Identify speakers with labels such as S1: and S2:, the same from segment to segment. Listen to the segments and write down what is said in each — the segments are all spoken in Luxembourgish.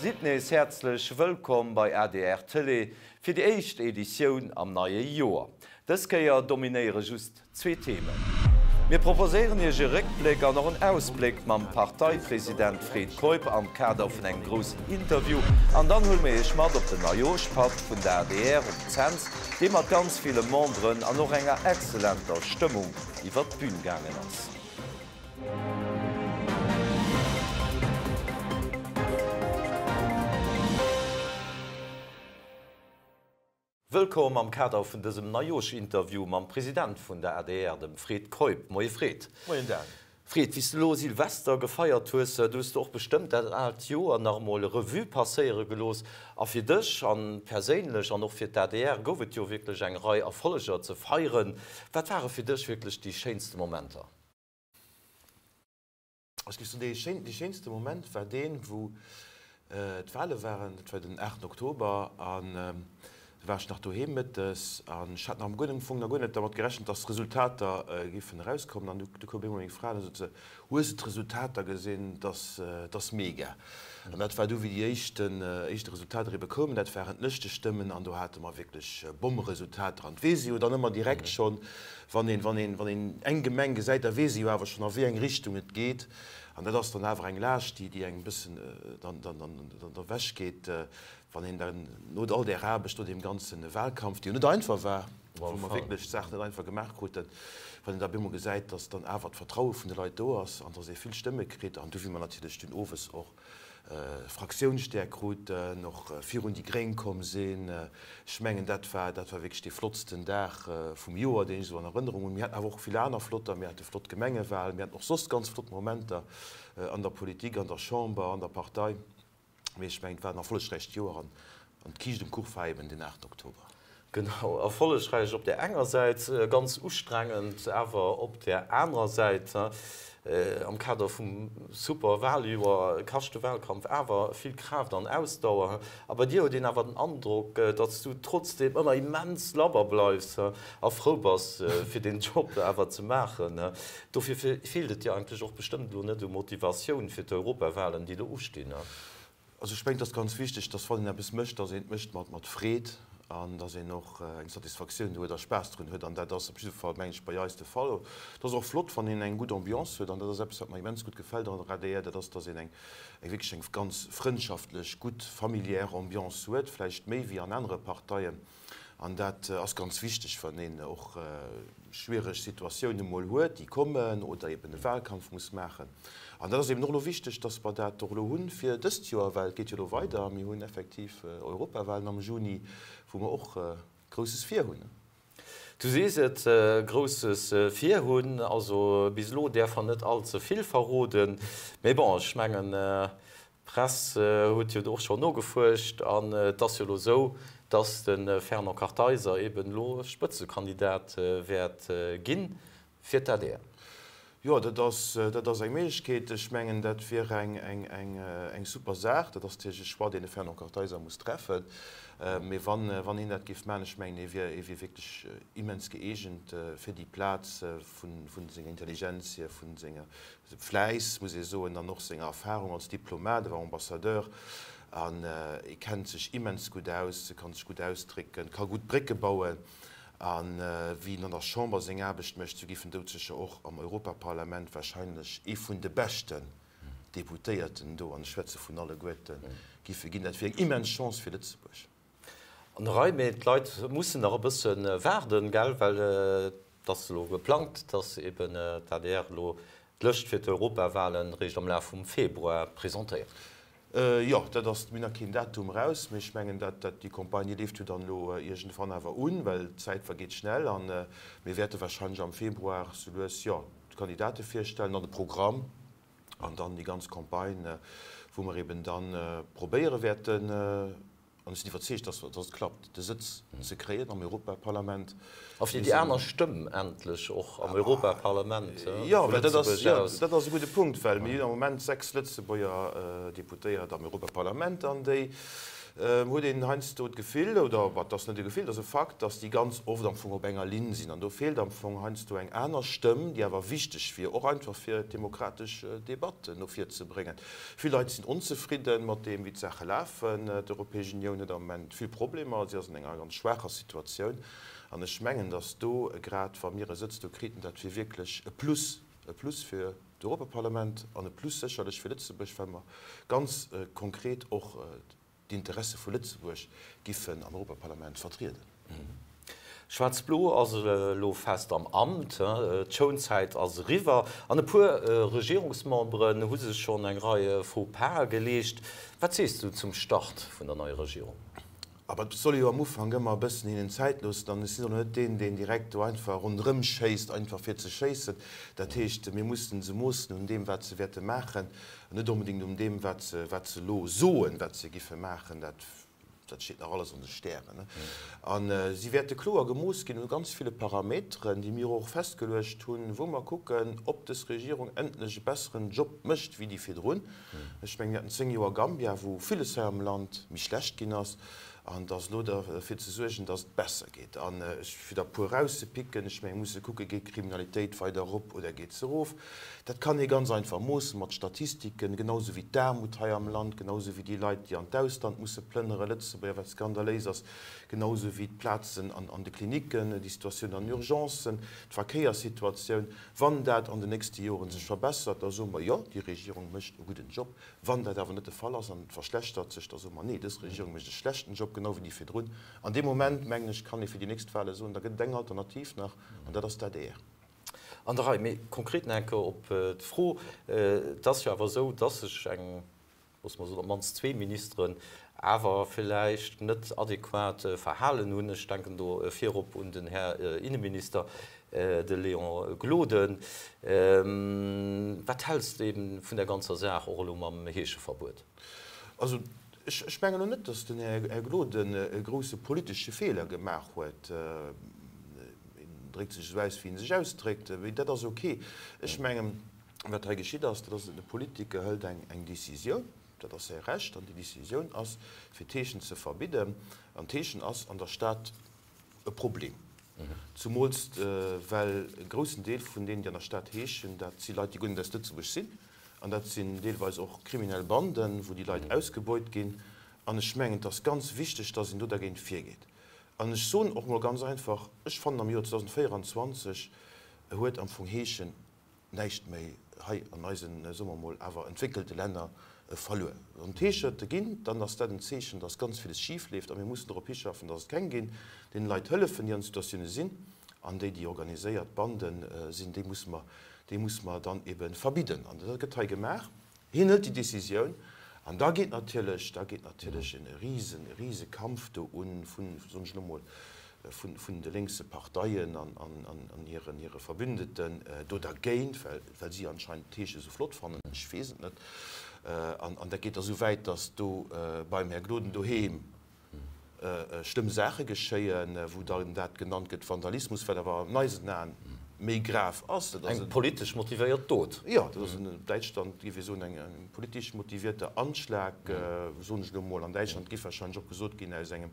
S1: Sidd nees häerzlech wëllkomm bei adr Tëlee fir déi éischt Editioun am neie Joer. Dës Kéier dominéiere just zwee Themen. Mir proposéieren Iech e Réckbléck an och en Ausbléck mam Parteipresident Fred Keup am Kader vun engem groussen Interview. An dann huele mir Iech mat op den Neijooschpatt vun der adr um Cents, dee mat ganz ville Memberen an och enger excellenter Stëmmung iwwer d'Bün gaangen ass. Wëllkomm am Kader vun dësem Neijoosch-Interview mam President vun der adr, dem Fred Keup. Moie Fred.
S2: Moien Dan.
S1: Fred, wéi s de elo Silvester gefeiert hues, du hues de och bestëmmt dat aalt Joer nach emol Revue passéiere gelooss. A fir dech an perséinlech an och fir d'ADR gouf et jo wierklech eng Rei Erfolleger ze feieren. Wat ware fir dech wierklech déi schéinste Momenter?
S2: Ech géif soen, dee schéinste Moment war deen, wou d'Wale waren. Dat war den 8 Oktober an do war ech nach doheem mëttes an ech hat nach am Fong nach guer net dermat gerechent, datt d'Resultater géifen erauskommen. An du koum op eemol meng Fra an da sot se, Hues de d'Resultater gesinn? Dat ass mega! An dat war du, wéi déi éischten éischte Resultater ebe koumen. Dat waren d'Lëschtestëmmen an do hate mer wierklech Bommeresultater. An et weess ee jo dann ëmmer direkt schonn, Wann een, wann een, wann een eng Gemeng gesäit, da weess ee jo awer schonn, a wéi eng Richtung et geet. An dat ass dann awer eng Laascht, déi, déi engem e bëssen dann, dann, dann, dann ewechgeet, wann een dann no all där Aarbecht, no deem ganze Wahlkampf, dee jo net einfach war, wou mer wierklech d'Saach net einfach gemaach kruten, wann een da op eemol gesäit, dass dann awer d'Vertraue vun de Leit do ass an dass ee vill Stëmme kritt. An du wéi mer natierlech dunn owes och Fraktiounsstäerkt kruten, och virun déi Gréng komm sinn. Ech mengen, dat war, dat war wierklech dee flottsten Dag vum Joer, deen ech esou an Erënnerung hunn. Mir haten awer och vill aner flotter, mir hate flott Gemengewahlen, mir haten och soss ganz flott Momenter an der Politik, an der Chamber, an der Partei. Mee ech mengen, et war en erfollegräicht Joer an d'Kiischt um Kuch war eben den 8 Oktober.
S1: Genau, erfollegräich op där enger Säit, ganz ustrengend awer op där anerer Säit. Am Kader vum super Wahljoer kascht de Wahlkampf awer vill Kraaft an Ausdauer. A bei dir huet een awer den Androck, datt s du trotzdeem ëmmer immens labber bleifs a frou bass, fir deen Job awer ze maachen. Dofir feelt et dir eigentlech och bestëmmt elo net u Motivatioun fir d'Europawahlen, déi elo ustinn.
S2: Also ech mengen, et ass ganz wichteg, dass wann een eppes mécht, dass een et mécht mat Freed an dass een och eng Satisfaktioun do huet a Spaass drun huet. An dat ass op jidde Fall, mengen ech, bei eis de Fall. Et ass och flott, wann een eng gutt Ambiance huet an dat ass eppes, wat mer immens gutt gefält an der adr, dat ass, dass een eng wierklech eng ganz frëndschaftlech, gutt, familiär Ambiance huet, vläicht méi wéi an anere Parteien. An dat ass ganz wichteg, wann een och schwiereg Situatioune mol huet, déi kommen, oder eben e Wahlkampf muss maachen. An dat ass eben och elo wichteg, dass mer dat och elo hunn fir dëst Joer, well et geet jo elo weider. Mir hunn effektiv Europawahlen am Juni, wou mer och Grousses virhunn.
S1: Du sees et, Grousses virhunn. Also bis elo däerf mer net all ze vill verroden. Mee bon, ech mengen, D'Press huet jo do och schonn nogefuerscht an et ass jo elo esou, datt de Fernand Kartheiser eben elo Spëtzekandidat wäert gi fir d'ADR.
S2: Jo, dat ass, dat ass eng Méiglechkeet. Ech mengen, dat wier eng, eng, eng, eng super Saach. Dat ass natierlech e Choix, deen de Fernand Kartheiser muss treffen. Mee wann, wann hien dat géif maachen, ech mengen, hie wier, hie wier wierklech immens gëeegent fir déi Plaz, vun, vun senger Intelligenz hier, vun senger Fläiss, muss ee soen, an och senger Erfahrung als Diplomat, e war Ambassadeur an e kennt sech immens gutt aus, e kann sech gutt ausdrécken, ka gutt Brécke bauen. A wéi en an der Chamber seng Aarbecht mécht, sou géif en doudsécher och am Europaparlament wahrscheinlech ee vun de beschten Deputéierten do, an ech schwätze vun alleguerten, géife ginn. Dat wier eng immens Chance fir Lëtzebuerg.
S1: An der Rei, mee d'Leit mussen nach e bësse waarden, gell, well et ass elo geplangt, datt eben d'ADR elo d'Lëscht fir d'Europawahlen eréischt am Laf vum Februar presentéiert.
S2: Jo, dat ass, mir hunn nach keen Datum eraus, mee ech mengen, dat, dat, déi Campagne, déi leeft jo dann elo iergendwann awer un, well d'Zäit vergeet schnell a mir wäerte wahrscheinlech am Februar sou lues, jo, d'Kandidate virstellen an de Programm. An dann déi ganz Campagne, wou mer eben dann probéiere wäerten, an ech sinn iwwerzeegt, dass et klappt, de Sëtz ze kréien am Europaparlament.
S1: A fir déi aner Stëmm endlech och am Europaparlament
S2: vu Lëtzebuerg aus. Jo, dat ass e gudde Punkt, well mir hunn am Moment 6 Lëtzebuerger Deputéiert am Europaparlament an déi. Huet een heiansdo d'Gefill, oder et ass net e Gefill, et ass e Fakt, datt déi ganz oft am Fong op enger Linn sinn. An do feelt am Fong heiansdo eng aner Stëmm, déi awer wichteg wier, och einfach fir d'demokratesch Debatt no vir ze bréngen. Vill Leit sinn onzefridde mat deem, wéi d'Saache lafen. D'Europäesch Unioun huet am Moment vill Problemer, si ass an enger ganz schwaacher Situatioun. An ech mengen, datt do, grad wa mir e Sëtz do kriten, dat wier wierklech e Plus, e Plus fir d'Europaparlament an e Plus sécherlech fir Lëtzebuerg, well mer ganz konkret och d'Interesse vu Lëtzebuerg giffen am Europaparlament vertrieden.
S1: Schwaarz-Blo ass elo fest am Amt, d'Schounzäit ass eriwwer an e puer Regierungsmemberen hu sech schonn eng Rei Faux-pas geleescht. Wat sees du zum Start vun der neier Regierung?
S2: Aber et soll ee jo am Ufank ëmmer e bëssen hinnen Zäit loossen. An ech sinn och net deen, deen direkt do einfach ronderëm schéisst, einfach fir ze schéissen. Dat heescht, mir mussen se moossen un deem, wat se wäerte maachen, an net onbedéngt un deem, wat se, wat se elo soen, wat se giffe maachen. Dat, dat steet nach alles an de Stären. A si wäerte kloer gemooss ginn u ganz ville Parameteren, déi mir och festgeluecht hunn, wou mer kucken, ob dës Regierung endlech e besseren Job mécht wéi déi virdrun. Ech mengen, mir haten 10 Joer Gambia, wou villes hei am Land méi schlecht ginn ass. An et ass elo derfir ze suergen, datt et besser geet. An ech, fir der e puer erauszepicken, ech mengen, mir musse kucken, Geet d'Kriminalitéit weider erop oder geet se erof? Dat kann ee ganz einfach moosse mat Statistiken, genau esou wéi d'Aarmut hei am Land, genau esou wéi déi Leit, déi an d'Ausland musse plënnere, Lëtzebuerger, wat skandaléis ass, genau esou wéi d'Plazen an de Klinicken, déi Situatioun an den Urgencen, d'Verkéierssituatioun. Wann dat an den nächste Joren sech verbessert, da soe mer, jo, déi Regierung mécht e gudden Job. Wann dat awer net de Fall ass an et verschlechtert sech, da soe mer, nee, dës Regierung mécht e schlechten Job, genau wéi déi virdrun. An dee Moment, mengen ech, kann ee fir déi nächst Wahle soen, da gëtt et eng Alternativ nach, an dat ass d'ADR.
S1: An der Rei. Mee konkret nach eng Kéier op d'Fro, Et ass jo awer esou, dass sech eng loosse mer soen, op d'mannst zwee Ministeren awer villäicht net adequat verhalen hunn. Ech denken do virop un den Här Inneminister, de Léon Gloden. Wat häls de eben vun där ganzer Saach, och elo mam Heescheverbuet?
S2: Also ech mengen elo net, datt den Här Gloden e grousse politesche Feeler gemaach huet. En dréckt sech esou aus, wéi en sech ausdréckt, mee dat ass ok. Ech mengen, Wat hei geschitt ass, dat ass, de Politiker hëlt eng Décisioun, dat ass säi Recht, an déi Décisioun ass, fir d'Heeschen ze verbidden. An d'Heeschen ass an der Stad e Problem, zumools well e groussen Deel vun deenen, déi an der Stad heeschen, dat si Leit, déi guer net aus Lëtzebuerg sinn, an dat sinn deelweis och kriminell Banden, wou déi Leit ausgebeut ginn. An ech mengen, et ass ganz wichteg, dass een do dergéint virgeet. An ech soen och emol ganz einfach, ech fannen, am Joer 2024 huet am Fong Heeschen näischt méi hei an eisen, soe mer emol, awer entwéckelte Länner verluer. Wann d'Heescherte ginn, dann ass dat en Zeechen, dass ganz villes schif leeft a mir mussen dorop hischaffen, dass et keng ginn. Deene Leit hëllefen, déi an Situatioune sinn, an déi, déi organiséiert Bande sinn, déi musse mer, déi musse mer dann ebe verbidden. An dat gëtt hei gemaach. Hien hëlt déi Décisioun an da geet natierlech, da geet natierlech e risen, e rise Kampf do un vun, soen ech elo mol, vun, vun de lénkse Parteien an, an, an, an hiren, hire Verbündeten do dergéint, well, well si anscheinend d'Heesche sou flott fannen, ech weess et net. An, an dat geet da sou wäit, datt do beim Här Gloden doheem schlëmm Saache geschéien, wou dann dat genannt gëtt Vandalismus, wat awer an eisen Aen méi grav ass.
S1: Dat ass Eng politesch motivéiert Dot.
S2: Jo, dat ass an Däitschland, géif ee soen, eng politesch motivierter Anschlag, soen ech elo mol. An Däitschland géif warscheinlech och gesot ginn, aus engem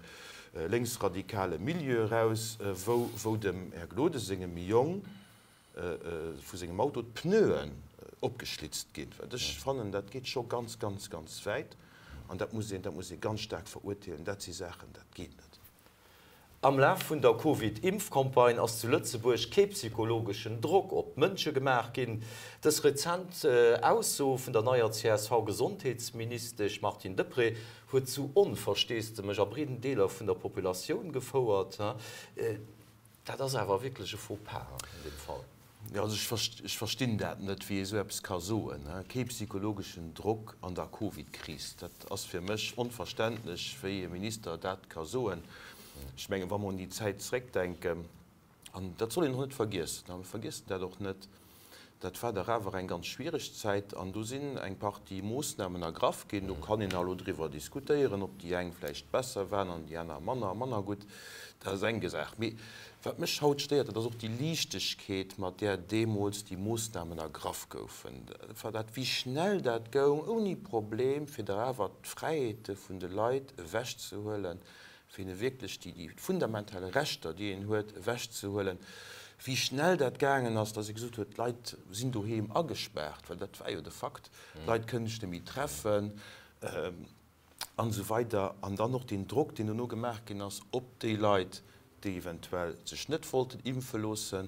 S2: lénksradikale Milieu eraus, wou, wou dem Här Gloden sengem Jong vu sengem Auto d'Pneuen opgeschlitzt ginn. Wat ech fannen, dat geet scho ganz, ganz, ganz wäit an dat muss een, dat muss ee ganz staark verurteelen. Dat si Saachen, dat geet net.
S1: Am Laf vun der Covid-Impfcampagne ass zu Lëtzebuerg kee psychologeschen Drock op d'Mënsche gemaach ginn. Dës rezent Ausso vun der neier CSV-Gesondheetsministesch Martine Deprez huet zu Onversteesdemech a breeden Deeler vun der Populatioun gefouert. Dat ass awer wierklech e Faux pas an deem Fall.
S2: Jo, also ech verstinn dat net, wéi ee sou eppes ka soen. Kee psychologeschen Drock an der Covid-Kris, dat ass fir mech onverständlech, wéi e Minister dat ka soen. Ech mengen, wa mer un déi Zäit zréckdenken, an dat soll een och net vergiessen, a mir vergiessen dat och net, Dat war dach awer eng ganz schwiereg Zäit an do sinn eng Partie Moossnamen ergraff ginn. Do kann een elo driwwer diskutéieren, ob déi eng vläicht besser waren an déi aner manner, manner gutt. Dat ass eng Saach. Mee wat mech haut stéiert, dat ass och déi Liichtegkeet, mat där deemools déi Moossnamen ergraff goufen. Dat, wéi schnell dat goung, ouni Problem, fir dach awer d'Fräiheete vun de Leit ewechzehuelen, fir hinne wierklech déi fundamental Rechter, déi een huet, ewechzehuelen, wéi schnell dat gaangen ass, datt ee gesot huet, d'Leit sinn doheem agespaart, well dat war jo de Fakt, d'Leit kënnen sech net méi treffen an esou weider. An dann och deen Drock, deen dono gemaach ginn ass op déi Leit, déi eventuell sech net wollten impfe loossen,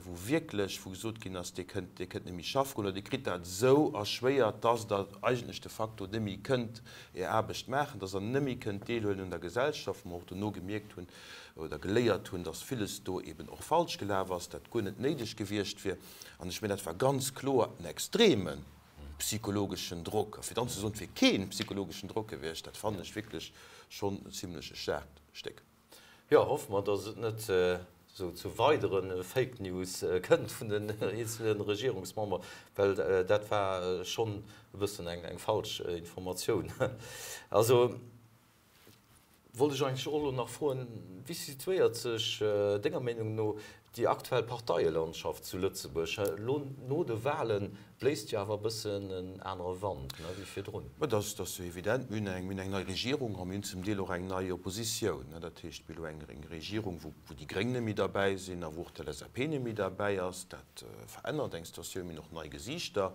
S2: wou wierklech, wou gesot ginn ass, Dir kënnt, Dir kënnt net méi schaffe goen oder Dir kritt dat esou erschwéiert, dass Der eigentlech de facto net méi kënnt Är Aarbecht maachen, dass Der net méi kënnt deelhuelen un der Gesellschaft, wou mer och dono gemierkt hunn oder geléiert hunn, dass villes do eben och falsch gelaf ass, dat guer net néideg gewiescht wier. An ech mengen, dat war ganz kloer en extreme psychologeschen Drock. A fir dann ze soen, et wier kee psychologeschen Drock gewiescht, dat fannen ech wierklech schonn e zimlech staarkt Stéck.
S1: Jo, hoffe mer, dass et net esou zu weidere Fake News kënnt vun den eenzele Regierungsmemberen, well dat war schonn e bëssen eng falsch Informatioun. Also wollt ech eigentlech och elo nach froen, Wéi situéiert sech denger Meenung no déi aktuell Parteielandschaft zu Lëtzebuerg? Elo no de Wahlen bléist jo awer e bëssen en anere Wand, ne, wéi virdrun.
S2: Mä dat ass jo evident. Mir hunn eng, mir hunn eng nei Regierung a mir hunn zum Deel och eng nei Oppositioun. Dat heescht, mir hu elo eng Regierung, wou, wou déi Gréng net méi derbäi sinn a wou och d'LSAP net méi derbäi ass. Dat verännert eng Situatioun. Mir hunn och nei Gesiichter.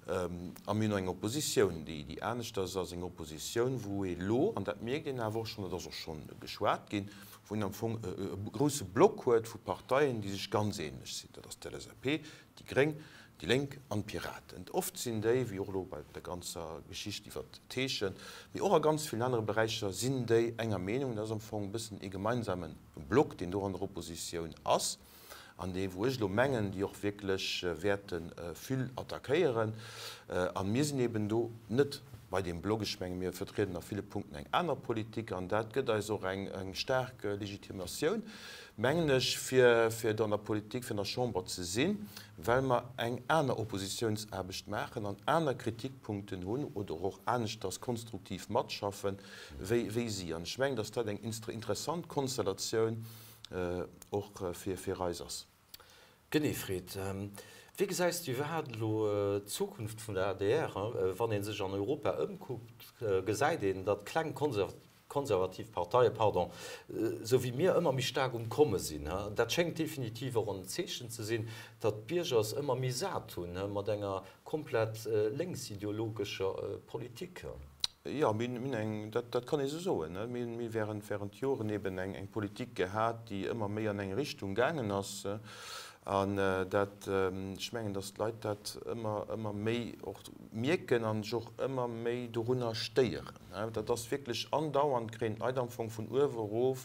S2: A mir hunn och eng Oppositioun, déi, déi aneschters ass. Eng Oppositioun, wou ee elo, an dat mierkt een awer och schonn, dat ass och schonn geschwat ginn, wou een am Fong e grouse Block huet vu Parteien, déi sech ganz ähnlech sinn. Dat ass d'LSAP, déi Gréng, déi Lénk an d'Piraten. Oft sinn déi, wéi och elo bei der ganzer Geschicht iwwert d'Heeschen, mee och a ganz villen anere Beräicher, sinn déi enger Meenung. Dat ass am Fong e bëssen ee gemeinsame Block, deen do an der Oppositioun ass an dee wou ech elo mengen, déi och wierklech wäerte vill attackéieren. A mir sinn eben do net bei deem Block. Ech menge mir vertrieden a ville Punkten eng aner Politik an dat gëtt eis och eng staark Legitimatioun, mengen ech, fir do an der Politik, fir an der Chamber ze sinn, well mer eng aner Oppositiounsaarbecht maachen an aner Kritikpunkten hunn oder och aneschters konstruktiv matschaffen, wéi si. An ech mengen, datt dat eng interessant Konstellatioun och fir eis ass.
S1: Genee, Fred. Wéi gesäis du iwwerhaapt elo d'Zukunft vun der adr? Wann ee sech an Europa ëmkuckt, gesäit een, datt kleng konservativ Parteien, pardon, esou wéi mir, ëmmer méi staark um Komme sinn. Dat schéngt definitiv och en Zeechen ze sinn, datt d'Bierger es ëmmer méi sat hunn mat enger komplett lénksideologescher Politik.
S2: Jo, mir hunn eng, dat kann ee sou soen, mir hunn während, während Joren eben eng, eng Politik gehat, déi ëmmer méi an eng Richtung gaangen ass. An dat, ech mengen, datt d'Leit dat ëmmer, ëmmer méi och mierken a sech och ëmmer méi dorunner stéieren. Dat ass wierklech andauernd, kréien d'Leit am Fong vun uewe erof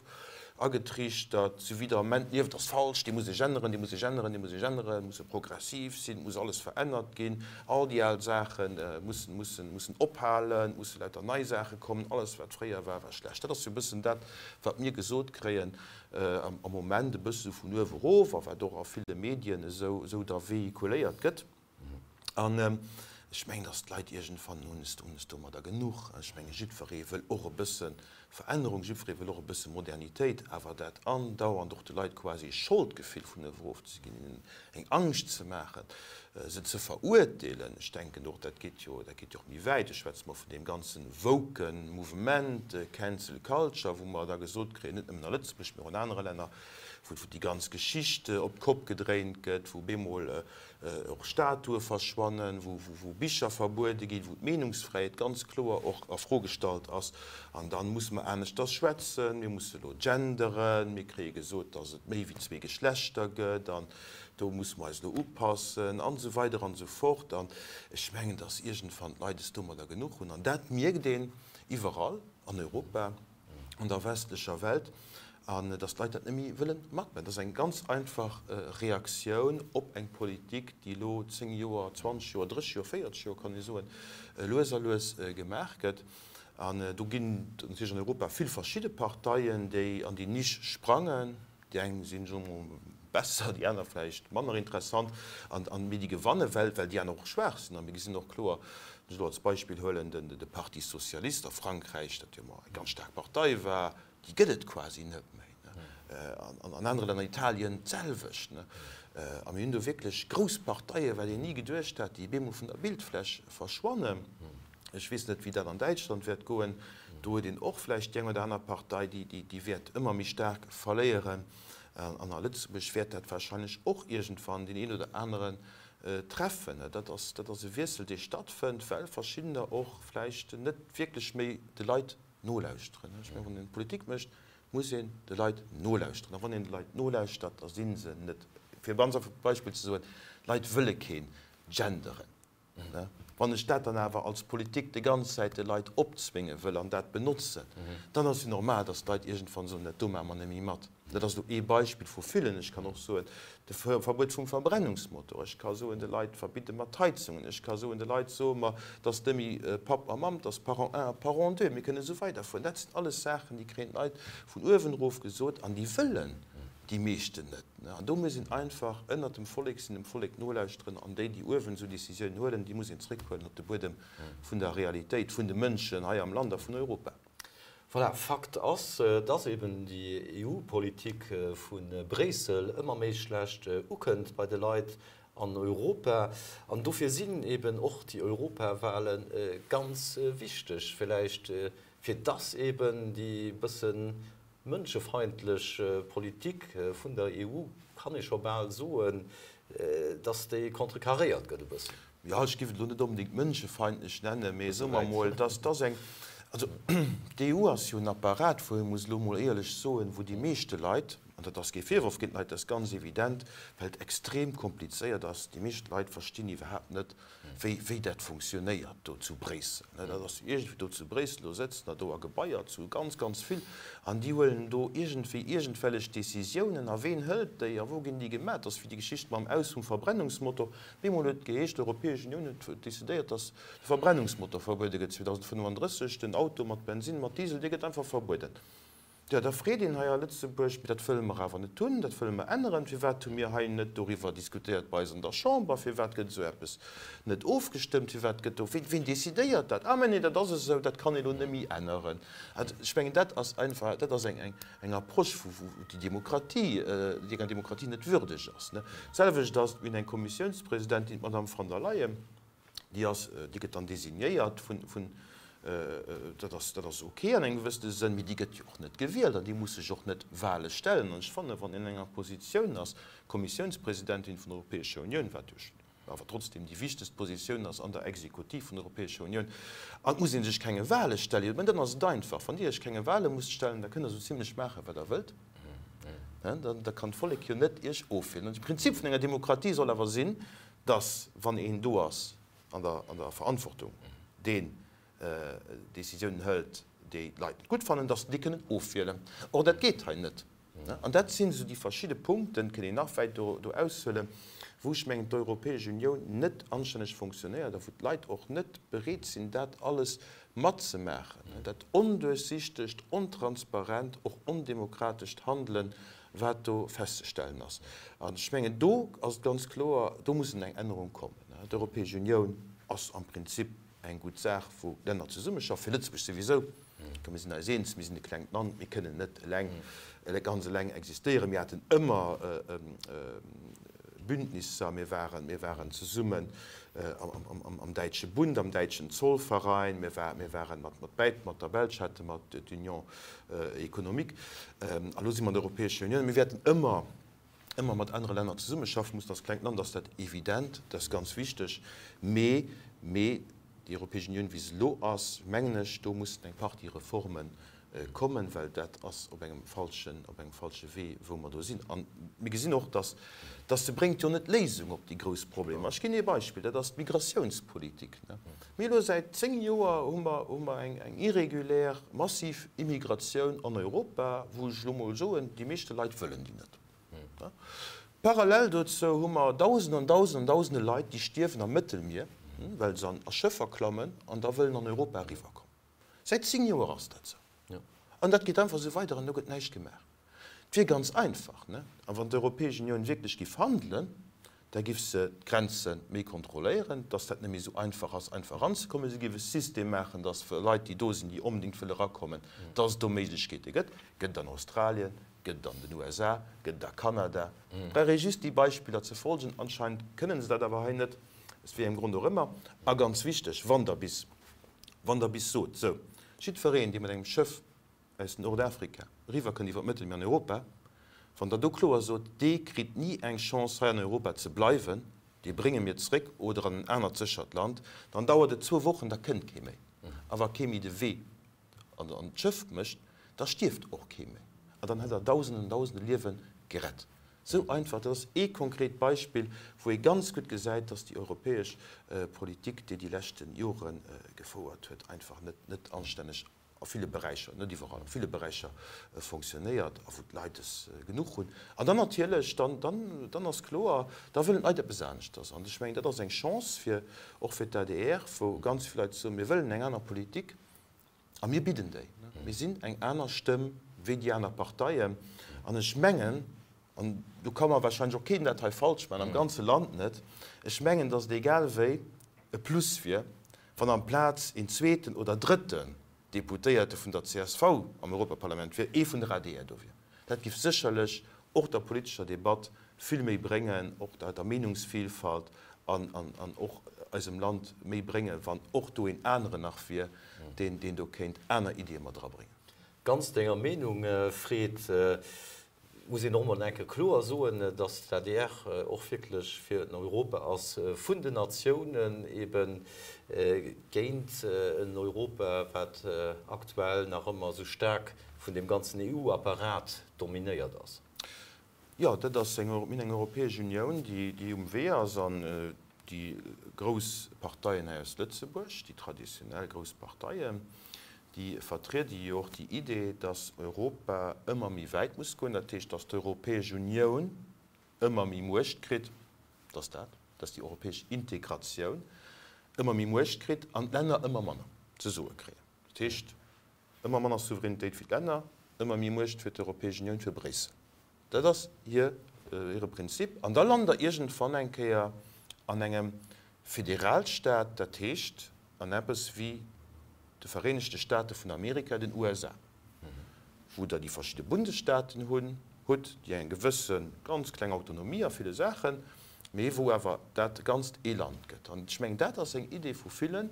S2: agetriichtert, sou wéi der Ament lieft, ass falsch, dee muss sech änneren, dee muss sech änneren, dee muss sech änneren, musse progressiv sinn, et muss alles verännert ginn, all déi al Saache mussen, mussen, mussen ophalen, et musse lauter nei Saache kommen, alles wat fréier war, war schlecht. Dat ass sou e bëssen dat, wat mir gesot kréien am Moment, e bësse sou vun uewe erof a wat och a ville Medien esou, esou da véhiculéiert gëtt. An ech mengen, datt d'Leit iergendwann hunn es hunn es domadder genuch. Ech menge jiddweree wëll och e bësse Verännerung, jiddweree wëll och e bësse Modernitéit, awer dat andauernd och de Leit quasi e Scholdgefill vun uewe erof ze ginn, hinnen eng Angscht ze maachen, se ze verurteelen, ech denken och, dat geet jo, dat geet jo och méi wäit, ech schwätze mol vun deem ganze woke Mouvement, Cancel Culture, wou mer da gesot kréien, net nëmmen a Lëtzebuerg, mee och an anere Länner, wou déi ganz Geschicht op d'Kopp gedréint gëtt, wou bemol och Statue verschwannen, wou Bicher verbuede ginn, wou d'Meenungsfräiheet ganz kloer och a Fro gestallt ass. An dann musse mer aneschters schwätzen, mir musse elo genderen, mir kréie gesot, dass et méi wéi zwee Geschlechter gëtt an do musse mer eis elo upassen an esou weider an esou fort. An ech mengen, dass iergendwann d'Leit es domadder genuch hunn. An dat mierkt een iwwerall an Europa, an der westlecher Welt. An dass d'Leit dat net méi wëlle matmaachen. Dat ass eng ganz einfach Reaktioun op eng Politik, déi elo 10 Joer, 20 Joer, 30 Joer, 40 Joer, kann ee soen, lues a lues gemaach gëtt. An do ginn et natierlech an Europa vill verschidde Parteien, déi an déi Nisch sprangen. Déi eng sinn, soe mer mol, besser, déi aner vläicht manner interessant, an, an, mee déi gewanne well, well déi aner och schwaach sinn. A mir gesinn och kloer, wann ech elo als Beispill huelen den, de Parti Socialiste a Frankräich, dat jo emmer eng ganz staark Partei war, déi gëtt et quasi net méi. An an anere Länner, Italien d'selwecht. A mir hunn do wierklech grouss Parteien, wat een ni geduecht hat, déi op eemol vun der Bildfläch verschwannen. Ech weess net, wéi dat an Däitschland wäert goen. Do huet een och vläicht déi eng oder aner Partei, déi wäert ëmmer méi staark verléieren. An a Lëtzebuerg wäert dat wahrscheinlech och iergendwann deen een oder aneren treffen. Dat ass, dat ass e Wiessel, dee stattfënnt, well verschiddener och vläicht net wierklech méi de Leit nolauschteren. Ech mengen, wann een Politik mécht, muss een de Leit nolauschteren. A wann een de Leit nolauschtert, da si se net, fir e ganz einfacht Beispill ze soen, d'Leit wëlle keen genderen. Wann ech dat dann awer als Politik déi ganz Zäit de Leit opzwénge wëll an dat benotzen, dann ass jo normal, datt d'Leit iergendwann soen, dat do maache mer net méi mat. Dat ass elo ee Beispill vu villen. Ech kann och soen, de Verbuet vum Verbrennungsmotor. Ech ka soen, de Leit verbidde mer d'Heizungen. Ech ka soen, de Leit soe mer, dass net méi Papp a Mamm, dass Parent un a Parent deux. Mir kënnen esou weiderfueren. Dat sinn alles Saachen, déi kréien d'Leit vun uewen erof gesot an déi wëllen déi meeschten net. An do muss een einfach ënnert dem Vollek sinn, dem Vollek nolauschteren an déi, déi uewen esou Décisiounen huelen, déi muss een zréckhuelen op de Buedem vun der Realitéit vun de Mënschen hei am Land a vun Europa.
S1: Voilà, Fakt ass, dass eben déi EU-Politik vu Bréissel ëmmer méi schlecht ukënnt bei de Leit an Europa. An dofir sinn eben och déi Europawale ganz wichteg, villäicht fir dass eben déi bësse mënschefeindlech Politik vun der EU, kann ee scho bal soen, dass déi contrecarréiert gëtt e bëssen.
S2: Jo, ech géif et elo net onbedéngt mënschefeindlech nennen, mee soe mer emol, dass dass eng, also d'EU ass jo en Apparat, wou ee muss elo emol éierlech soen, wou déi meeschte Leit, an dat ass kee Virworf géint d'Leit, dat ass ganz evident, well et extrem komplizéiert ass, déi meescht Leit verstinn iwwerhaapt net, wéi, wéi dat funktionéiert do zu Bréissel. Dat ass iergendwéi do zu Bréissel, do sëtzen der do a Gebaier zu ganz, ganz vill an déi huelen do iergendwéi iergendwellech Décisiounen. A ween hëlt déi a wou ginn déi gemaach? Dat ass wéi déi Geschicht mam Aus vum Verbrennungsmotor. Bemol huet et geheescht, d'Europäesch Unioun huet decidéiert, datt de Verbrennungsmotor verbuede gëtt 2035, den Auto mat Bensinn, mat Diesel, dee gëtt einfach verbueden. Jo, da freet een hei a Lëtzebuerg, mee dat wëlle mer awer net hunn, dat wëlle mer änneren. Firwat hu mir hei net doriwwer diskutéiert bei eis an der Chamber? Firwat gëtt esou eppes net ofgestëmmt? Firwat gëtt do, wien decidéiert dat? Ah, mä nee, dat ass esou, dat kann een elo net méi änneren. Also, ech mengen, dat ass einfach, dat ass eng, eng, eng Approche, wou, wou déi Demokratie, déi enger Demokratie net würdeg ass. D'selwecht ass et, mir hunn eng Kommissiounspresidentin, d'Madame von der Leyen, Déi ass, déi gëtt dann designéiert vun, vun, dat ass, dat ass ok an engem gewëssene Sënn, mee déi gëtt jo och net gewielt an déi muss sech och net Wahle stellen. An ech fannen, wann een an enger Positioun ass, Kommissiounspresidentin vun der Europäescher Unioun, wat jo awer trotzdem déi wichtegst Positioun ass an der Exekutiv vun der Europäescher Unioun, an et muss ee sech kenge Wahle stellen, jo, mä dann ass et einfach. Wann Dir Iech kenge Wahle musst stellen, da kënnt Der esou zimlech maachen, wat Der wëllt. Da kann d'Vollek jo net Iech ofwielen. An de Prinzip vun enger Demokratie soll awer sinn, dass, wann een do ass an der, an der Verantwortung, deen Décisiounen hëlt, déi d'Leit net gutt fannen, dass se déi kënnen ofwielen. Or, dat geet hei net. An dat sinn esou déi verschidde Punkten, kënnt een nach wäit do, do aushuelen, wou ech mengen, d'Europäesch Unioun net anstänneg fonctionnéiert a wou d'Leit och net bereet sinn, dat alles matzemaachen, dat onduerchsichtegt, ontransparent, och ondemokratescht Handelen, wat do festzestellen ass. An ech mengen, do ass et ganz kloer, do muss eng Ännerung kommen. D'Europäesch Unioun ass am Prinzip eng gutt Saach, wou d'Länner zesummeschaffen, fir Lëtzebuerg souwisou. Mir sinn eis eens, mir sinn e klengt Land, mir kënnen net eleng, ganz eleng existéieren. Mir haten ëmmer Bündnisser, mir waren, mir waren zesummen am däitsche Bund, am däitschen Zollverein, mir waren mat, mat der Belsch hate mer d'Union économique. A lo si mer an der Europäescher Unioun. Mir wäerten ëmmer, ëmmer mat anere Länner zesummeschaffen mussen. Als klengt Land ass dat evident, dat ass ganz wichteg. Mee, mee déi Europäesch Unioun, wéi se elo ass, mengen ech, do mussen eng Partie Reforme kommen, well dat ass op engem falschen, op engem falsche Wee, wou mer do sinn. A mir gesinn och, dass, dass se bréngt jo net d'Léisung op déi grouss Problemer. Ech ginn ee Beispill, dat ass d'Migratiounspolitik. Mir elo säit 10 Joer hu mer, hu mer eng, eng irregulär, massiv Immigratioun an Europa, wou ech elo mol soen, déi meeschte Leit wëllen déi net. Parallel dozou hu mer Dausende an Dausende an Dausende Leit, déi stierwen am Mëttelmier, well se an a Schëffer klammen an da wëllen an Europa eriwwerkommen. Säit 10 Joer ass dat esou. An dat geet einfach esou weider an do gëtt näischt gemaach. Et wier ganz einfach, ne? A wann d'Europäesch Unioun wierklech giff handelen, da giff se d'Grenze méi kontrolléieren, dass dat net méi esou einfach ass, einfach eranzekommen. Se giff e System maachen, dass fir Leit, déi do sinn, déi onbedéngt wëlle erakommen, dass et do Méiglechkeete gëtt. Gëtt et an Australien, gëtt et an den USA, gëtt et a Kanada. Et brauch ee just déi Beispiller ze folgen. Anscheinend kënnen se dat awer hei net, aus wéi engem Grond och ëmmer. A ganz wichteg, wann Der bis, wann Der bis sot, sou, jiddwereen, dee mat engem Schëff aus Nordafrika eriwwer kënnt iwwer d'Mëttelmier an Europa, wann Der do kloer sot, dee kritt ni eng Chance hei an Europa ze bleiwen, dee brénge mir zréck oder an en anert séchert Land, dann dauert et zwou Wochen, da kënnt kee méi. A wa kee méi de Wee an d'Schëff mécht, da stierft och kee méi. An dann hätt Der Dausenden an Dausende Liewe gerett. Esou einfach, dat ass ee konkret Beispill, wou ee ganz gutt gesäit, dass déi europäesch Politik, déi déi leschte Jore gefouert huet, einfach net anstänneg a ville Beräicher, net iwwerall, a ville Beräicher fonctionnéiert a wou d'Leit es genuch hunn. An dann natierlech, dann, dann, dann ass kloer, da wëllen d'Leit eppes aneschters. An ech mengen, dat ass eng Chance fir, och fir d'ADR, wou ganz vill Leit soen, mir wëllen eng aner Politik a mir bidden déi. Mir sinn eng aner Stëmm wéi déi aner Parteien. An ech mengen, an do ka mer wahrscheinlech och keen dat hei falsch maachen, am ganze Land net, ech mengen, datt et egal wéi e Plus wier, wann amplaz een zweeten oder drëtten Deputéierte vun der csv am Europaparlament wier, ee vun der adr do wier. Dat giff sécherlech och der politescher Debatt vill méi bréngen, och der Meenungsvielfalt an och eisem Land méi bréngen, wann och do een aneren nach wier, deen do kéint aner Iddie mat erabréngen.
S1: Ganz denger Meenung, Fred. Muss een och emol eng Kéier kloer soen, datt d'ADR och wierklech fir en Europa ass vun den Natiounen, ebe géint en Europa, wat aktuell nach ëmmer esou staark vun deem ganzen EU-Apparat dominéiert ass.
S2: Jo, dat ass eng, mir hunn eng Europäesch Unioun, déi um Wee ass an déi grouss Parteien hei aus Lëtzebuerg, déi traditionell grouss Parteien, Déi vertriede jo och déi Idee, datt Europa ëmmer méi wäit muss goen, dat heescht, datt d'Europäesch Unioun ëmmer méi Muecht kritt, datt dat, datt déi europäesch Integratioun ëmmer méi Muecht kritt an d'Länner ëmmer manner ze soe kréien. Dat heescht, ëmmer manner Souveränitéit fir d'Länner, ëmmer méi Muecht fir d'Europäesch Unioun, fir Bréissel. Dat ass hir, hire Prinzip. An da lant Der iergendwann eng Kéier an engem Federalstaat, dat heescht an eppes wéi de Vereenegte Staate vun Amerika, den USA, wou Der déi verschidde Bundesstaaten hunn, hutt, déi eng gewësse ganz kleng Autonomie a ville Saachen, mee wou awer dat Ganzt ee Land gëtt. An ech mengen, dat ass eng Idee vu villen,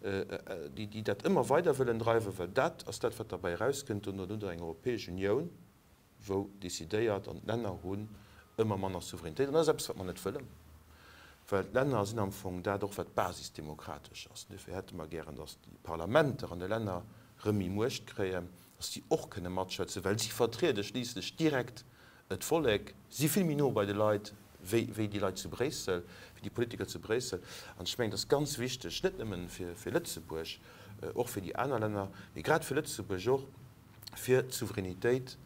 S2: déi, déi dat ëmmer weider wëllen dreiwen, well dat ass dat, wat derbäi erauskënnt. Dono hutt Der eng Europäesch Unioun, wou decidéiert, an d'Länner hunn ëmmer manner Souveränitéit. An dat ass eppes, wat mer net wëllen, well d'Länner sinn am Fong dat och, wat basisdemokratesch ass. An duerfir hätte mer gären, datt déi Parlamenter an de Länner erëm méi Muecht kréien, datt si och kënne matschwätzen, well si vertriede schliisslech direkt d'Vollek, si vill méi no bei de Leit wéi wéi déi Leit zu Bréissel, wéi déi Politiker zu Bréissel. An ech mengen, et ass ganz wichteg, net nëmmen fir Lëtzebuerg, och fir déi aner Länner, mee grad fir Lëtzebuerg och, fir d'Souveränitéit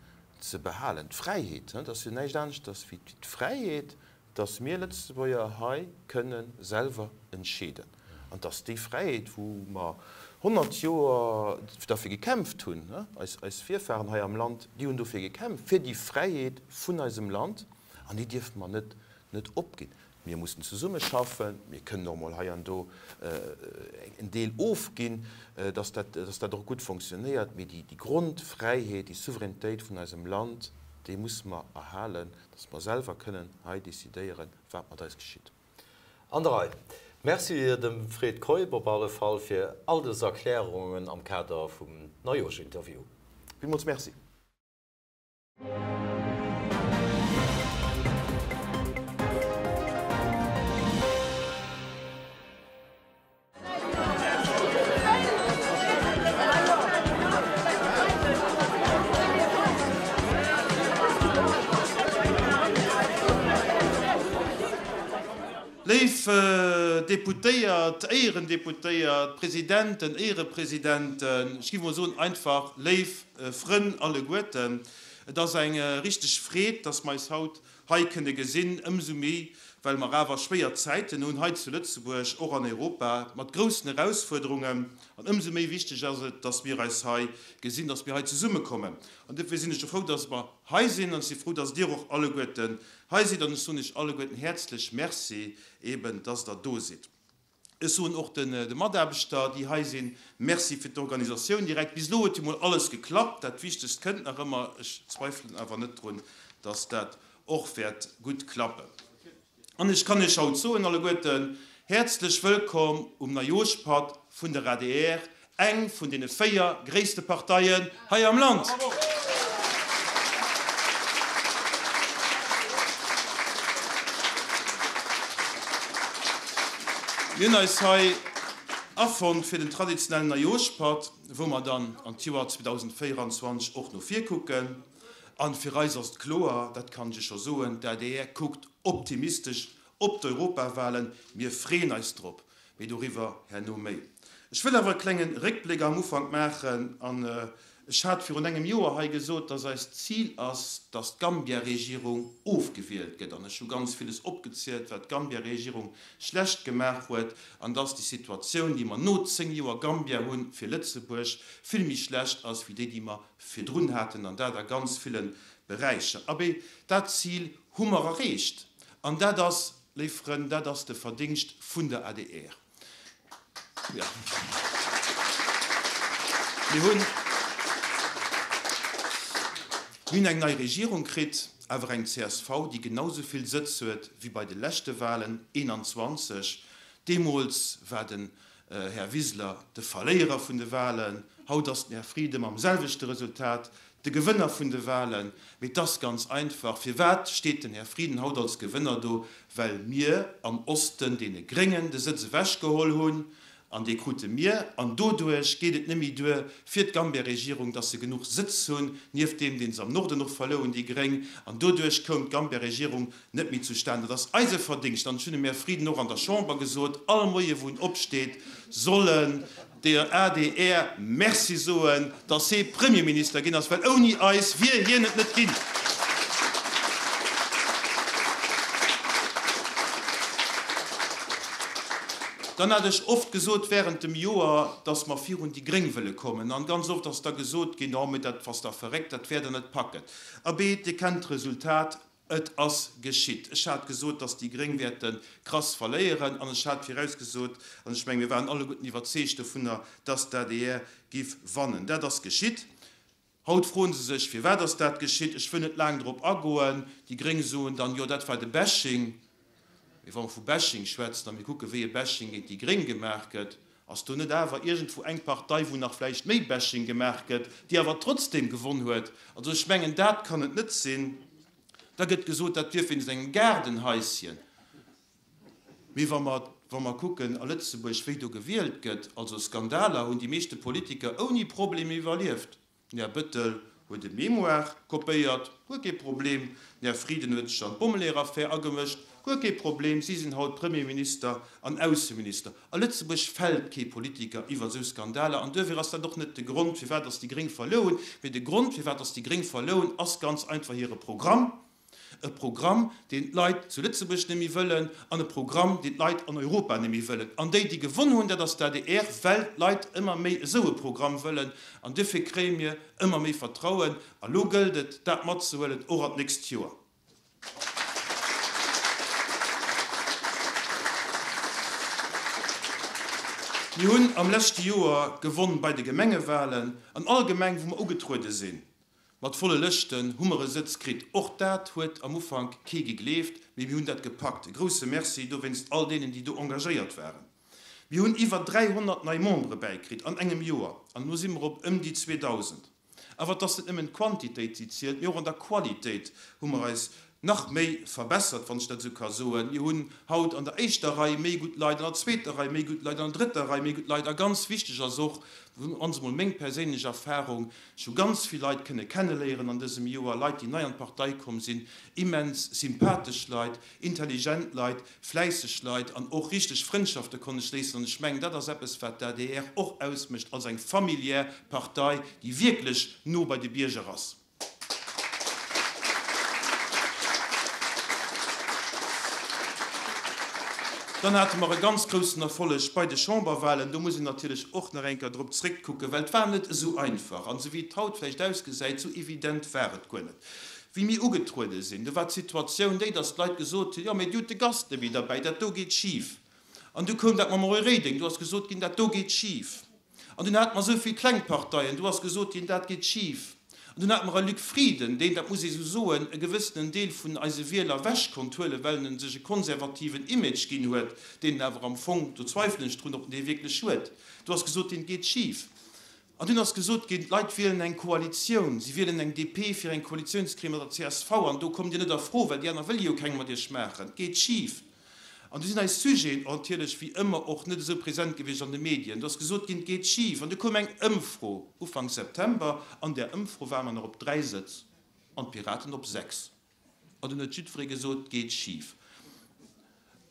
S2: ze behalen, d'Fräiheet, dat ass jo näischt aneschters wéi d'Fräiheet, dass mir Lëtzebuerger hei kënne selwer entscheeden. An dass déi Fräiheet, wou mer 100 Joer derfir gekämpft hunn, eis Virfahren hei am Land, déi hunn dofir gekämpft, fir déi Fräiheet vun eisem Land, an déi dierfe mer net net opginn. Mir mussen zesummeschaffen, mir kënnen och emol hei an do en Deel ofginn, dass dat, dass dat och gutt fonctionnéiert, mee déi Grondfräiheet, déi Souveränitéit vun eisem Land, déi musse mer erhalen, dass mer selwer kënnen hei decidéieren, wat mat eis geschitt.
S1: An der Rei. Merci dem Fred Keup op alle Fall fir all dës Erklärungen am Kader vum Neijooschinterview.
S2: Villmools Merci.
S3: Léif Deputéiert, Éierendeputéiert, Presidenten, Éierepresidenten, ech géif emol soen einfach léif Frënn alleguerten, et ass eng richteg Freed, dass mer eis haut hei kënne gesinn, ëmsou méi, Well mer awer schwéier Zäiten hunn hei zu Lëtzebuerg, och an Europa, mat groussen Erausfuerderungen. An ëmsou méi wichteg ass et, dass mir eis hei gesinn, dass mir hei zesummekommen. An duerfir sinn ech jo frou, dass mer hei sinn. An ech si frou, dass Dir och alleguerten hei sidd. An ech soen Iech alleguerten häerzlech Merci eben, dass Der do sidd. Ech soen och de Mataarbechter, déi hei sinn, Merci fir d'Organisatioun direkt. Bis elo huet jo mol alles geklappt. Dat Wichtegst kënnt nach ëmmer. Ech zweifelen awer net drun, dass dat och wäert gutt klappen. An ech kann Iech haut soen, alleguerten, Häerzlech wëllkomm um Neijooschpatt vun der adr, Eng vun deene 4 gréisste Parteien hei am Land. Mir hunn eis hei afonnt fir den traditionellen Neijooschpatt, wou mer dann an d'Joer 2024 och no vir kucken. An fir eis ass et kloer, dat kann ech Iech scho soen, d'ADR kuckt optimistesch op d'Europawahlen. Mir freeën eis drop. Mee doriwwer herno méi. Ech wëll awer e klenge Réckbléck am Ufank maachen. An ech hat virun engem Joer hei gesot, dass eist Zil ass, dass d'Gambia-Regierung ofgewielt gëtt. An ech hu ganz villes opgezielt, wat d'Gambia-Regierung schlecht gemaach huet, an dass déi Situatioun, déi mer no 10 Joer Gambia hunn, fir Lëtzebuerg vill méi schlecht ass wéi déi, déi mer virdrun haten, an dat a ganz ville Beräicher. Abee, dat Zil hu mer erreecht. An dat ass Léif Frënn, dat ass de Verdingscht vun der adr. Jo. Mir hunn, mir hunn eng nei Regierung kritt, awer eng csv, déi genau esou vill Sëtz huet wéi bei de leschte Wahlen, 21. Deemools war den Här Wiseler de Verléierer vun de Wahlen, haut ass den Här Frieden mam selwechte Resultat de Gewënner vun de Wahlen. Mee et ass ganz einfach, Firwat steet den Här Frieden haut als Gewënner do? Well mir am Osten deene Gréngen de Sëtz ewechgeholl hunn, an dee krute mir. An doduerch geet et net méi duer fir d'Gambia-Regierung, datt se genuch Sëtz hunn, nieft deem, dee se am Norden och verluer hunn, déi Gréng. An doduerch koum d'Gambia-Regierung net méi zustan. Dat ass eise Verdingscht, an ech hunn dem Här Frieden och an der Chamber gesot, all Moie wou en opsteet, soll en der adr Merci soen, datt hee Premierminister ginn ass, well ouni eis wier hien et net ginn. Dann hat ech oft gesot während dem Joer, datt mer virun déi Gréng wëlle kommen. An ganz oft ass da gesot ginn, Oh, mee dat ass da verréckt, dat wäert Der net packen. Abee, Dir kennt d'Resultat. Et ass geschitt. Ech hat gesot, dass déi Gréng wäerte krass verléieren, an ech hat virausgesot, an ech mengen, mir waren alleguerten iwwerzeegt dovunner, dass d'ADR giff wannen. Dat ass geschitt. Haut froen se sech, Firwat ass dat geschitt? Ech wëll net laang drop agoen. Déi Gréng soen dann, Jo, dat war de Bashing. Mee wa mer vu Bashing schwätzen a mir kucken, wéi e Bashing géint déi Gréng gemaach gëtt, ass do net awer iergendwou eng Partei, wou nach vläicht méi Bashing gemaach gëtt, déi awer trotzdem gewonn huet? Also ech mengen, dat kann et net sinn. Da gëtt gesot, dat wier wéinst engem Gaardenhaischen. Mee wa mer, wa mer kucken a Lëtzebuerg, wéi do gewielt gëtt, also Skandaler hunn déi meeschte Politiker ouni Problem iwwerlieft. Den Här Bettel huet e Mémoire kopéiert, guer kee Problem. Den Här Frieden huet sech an d'Bommeleeër-Affär agemëscht, guer kee Problem. Si sinn haut Premierminister an Ausseminister. A Lëtzebuerg fält kee Politiker iwwer esou Skandaler. An duerfir ass dat och net de Grond, firwat datt déi Gréng verluer hunn. Mee de Grond, firwat datt déi Gréng verluer hunn, ass ganz einfach hire Programm. E Programm, deen d'Leit zu Lëtzebuerg net méi wëllen, an e Programm, deen d'Leit an Europa net méi wëllen. An déi, déi gewonn hunn, dat ass d'ADR, well d'Leit ëmmer méi esou e Programm wëllen. An duerfir kréie mir ëmmer méi Vertrauen. A lo gëllt et, dat matzehuelen, och an d'nächst Joer. Mir hunn am leschte Joer gewonn bei de Gemengewahlen, an all Gemeng, wou mer ugetruede sinn. Mat volle Lëschten hu mer e Sëtz kritt. Och dat huet am Ufank kee gegleeft, mee mir hunn dat gepackt. E grousse Merci dowéinst all deenen, déi do engagéiert waren. Mir hunn iwwer 300 nei Membere bäikritt an engem Joer an elo si mer op ëm déi 2.000. Awer et ass net nëmmen d'Quantitéit, déi zielt, mee och an der Qualitéit hu mer eis nach méi verbessert, wann ech dat esou ka soen. Mir hunn haut an der éischter Rei méi gutt Leit, an der zweeter Rei méi gutt Leit, an der drëtter Rei méi gutt Leit. A ganz wichteg ass och, wann se mol meng perséinlech Erfahrung, ech hu ganz vill Leit kënne kenneléieren an dësem Joer, Leit, déi nei an d'Partei komm sinn, immens sympathesch Leit, intelligent Leit, fläisseg Leit an och richteg Frëndschafte konnt ech schléissen. An ech mengen, dat ass eppes, wat d'ADR och ausmécht als eng familiär Partei, déi wierklech no bei de Bierger ass. Dann hate mer e ganz groussen Erfolleg bei de Chamberwahlen. Do muss een natierlech och nach eng Kéier drop zréckkucken, well et war net esou einfach. An esou wéi et haut vläicht ausgesäit, esou evident war et guer net. Wéi mir ugetruede sinn, do war d'Situatioun déi, datt d'Leit gesot hunn, Jo, mee Dir hutt de Gast net méi derbäi, dat do geet schif. An du koum dat mam Roy Reding, do ass gesot ginn, dat do geet schif. An dunn hate mer esou vill kleng Parteien, do ass gesot ginn, dat geet schif. An dunn hate mer e Luc Frieden, deen, dat muss ee sou soen, e gewëssenen Deel vun eise Wieler ewech konnt huelen, well en sech e konservativen Image ginn huet, deen en awer am Fong, do zweifelen ech drun, ob en dee wierklech huet. Do ass gesot ginn, et geet schif. An dunn ass gesot ginn, d'Leit wielen eng Koalitioun, si wielen eng DP fir eng Koalitioun ze kréie mat der csv, an do kommt Dir net a Fro, well déi aner wëlle jo keng mat Iech maachen. Et geet schif. An du sinn eis Sujeten natierlech wéi ëmmer och net esou present gewiescht an de Medien. Do ass gesot ginn, et geet schif. An du koum eng Ëmfro Ufank September. An där Ëmfro ware mer nach op 3 Sëtz an d'Piraten op 6. An dunn huet jiddweree gesot, et geet schif.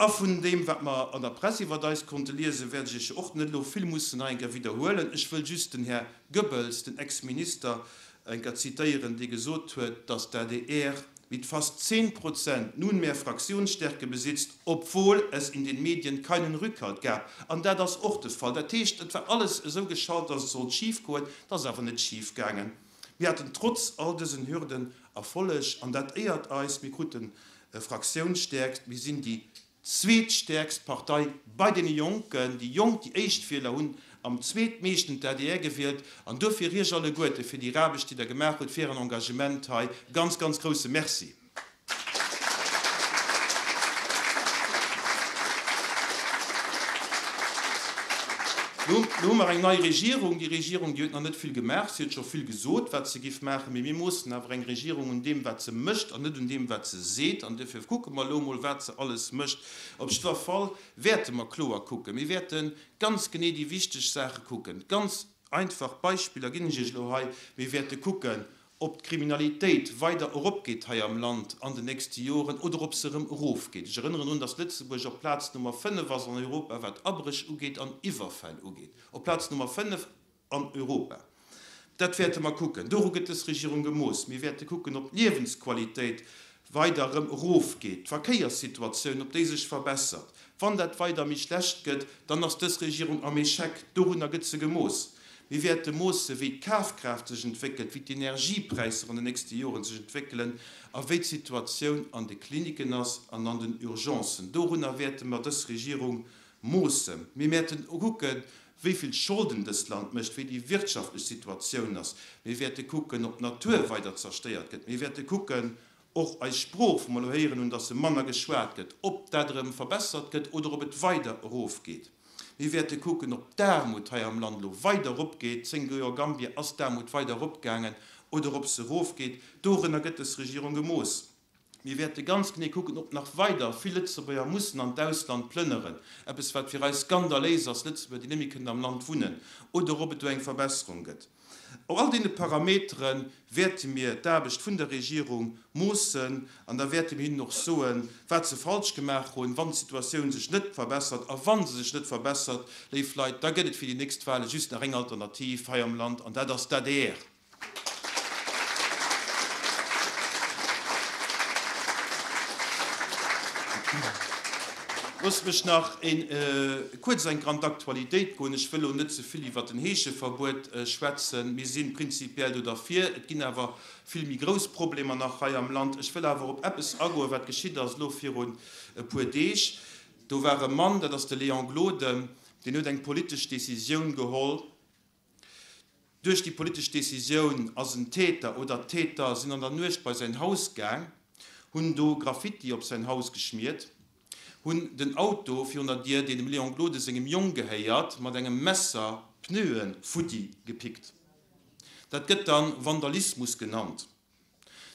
S3: A vun deem, wat mer an der Press iwwert eis konnte liesen, wäert ech Iech jo och net elo vill mussen nach eng Kéier widderhuelen. Ech wëll just den Här Goebbels, den Ex-Minister, eng Kéier zitéieren, dee gesot huet, datt d'ADR mit fast 10 Prozent nunmehr Fraktionsstärke besitzt, obwohl es in den Medien keinen Rückhalt gab. An dat ass och de Fall. Dat heescht, et war alles esou geschalt, datt et sollt schifgoen. Et ass awer net schifgaangen. Mir haten trotz all dësen Hürden Erfolleg, an dat éiert eis. Mir krute Fraktiounsstärkt. Mir sinn déi zweetstäerkst Partei bei deene Jonken. Déi Jonk, déi éischt Wieler, hunn am zweetmeeschten d'ADR gewielt. An duerfir Iech alleguerte fir déi Aarbecht, déi Der gemaach hutt, fir Ären Engagement hei, e ganz, ganz grouse Merci. Lo hu mer eng nei Regierung. Déi Regierung, déi huet nach net vill gemaach. Si huet scho vill gesot, wat se géif maachen. Mee mir moossen awer eng Regierung un deem, wat se mécht, an net un deem, wat se seet. An duerfir kucke mer elo emol, wat se alles mécht. Op jiddwer Fall wäerte mer kloer kucken. Mir wäerte ganz genee déi wichteg Saache kucken. Ganz einfach Beispiller ginn ech Iech elo hei. Mir wäerte kucken, ob d'Kriminalitéit weider eropgeet hei am Land an den nächste Joren oder ob se erëm erofgeet. Ech erënneren drun, dass Lëtzebuerg op Plaz Nummer 5 ass an Europa, wat Abréch ugeet an Iwwerfäll ugeet. Op Plaz Nummer 5 an Europa. Dat wäerte mer kucken. Doru gëtt dës Regierung gemooss. Mir wäerte kucken, ob d'Liewensqualitéit weider erëm erofgeet, d'Verkéierssituatioun, ob déi sech verbessert. Wann dat weider méi schlecht gëtt, dann ass dës Regierung am Echec. Dorunner gëtt se gemooss. Mir wäerte moosse wéi d'Kafkraaft sech entwéckelt, wéi d'Energiepräisser an den nächste Joren sech entwéckelen a wéi d'Situatioun an de Kliniken ass an an den Urgencen. Dorunner wäerte mer dës Regierung moossen. Mir wäerten kucken, wéi vill Scholden dëst Land mécht, wéi déi wirtschaftlech Situatioun ass. Mir wäerte kucken, ob d'Natur weider zerstéiert gëtt. Mir wäerte kucken, och eis Sprooch, wou mer elo héieren hunn, dass se manner geschwat gëtt, ob dat erëm verbessert gëtt oder ob et weider erofgeet. Mir wäerte kucken, ob d'Aarmut hei am Land elo weider eropgeet, 10 Joer Gambia, ass d'Aarmut weider eropgaangen, oder ob se erofgeet. Dorënner gëtt dës Regierung gemooss. Mir wäerte ganz genee kucken, ob nach weider vill Lëtzebuerger mussen an d'Ausland plënneren, eppes wat fir eis skandaléis ass, Lëtzebuerger, déi net méi kënnen am Land wunnen, oder ob et do eng Verbesserung gëtt. Op all deene Parametere wäerte mir d'Aarbecht vun der Regierung moossen an da wäerte mir hinnen och soen, wat se falsch gemaach hunn, wann d'Situatioun sech net verbessert. A wa se sech net verbessert, léif Leit, da gëtt et fir déi nächst Wahle just nach eng Alternativ hei am Land, an dat ass d'ADR. Loosst mech nach kuerz eng Rand d'Aktualitéit goen. Ech wëll elo net ze vill iwwert den Heescheverbuet schwätzen. Mir si prinzipiell do derfir. Et ginn awer vill méi grouss Problemer nach hei am Land. Ech wëll awer op eppes agoen, wat geschitt ass elo virun e puer Deeg. Do war e Mann, dat ass de Léon Gloden, deen huet eng politesch Décisioun geholl, Duerch déi politesch Decisioun ass en Täter oder d'Täter sinn an der Nuecht bei säin Haus gaang, hunn do Graffiti op säin Haus geschmiert, hunn den Auto virun der Dier, deen dem Léon Gloden sengem Jong gehéiert, mat engem Messer d'Pneue futti gepickt. Dat gëtt dann Vandalismus genannt.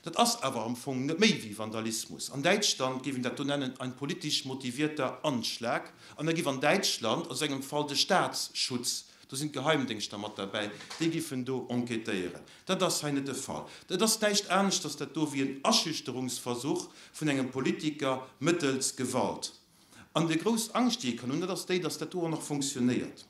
S3: Dat ass awer am Fong net méi wéi Vandalismus. An Däitschland géif een dat do nennen ein politisch motivierter Anschlag. An da géif an Däitschland a sou engem Fall de Staatsschutz, do sinn d'Geheimdéngschter mat derbäi, déi géifen do enquêtéieren. Dat ass hei net de Fall. Et ass näischt aneschters dat do wéi en Aschüchterungsversuch vun engem Politiker mëttels Gewalt. An déi grouss Angscht, déi ee kann hunn, dat ass déi, datt dat do och nach fonctionnéiert.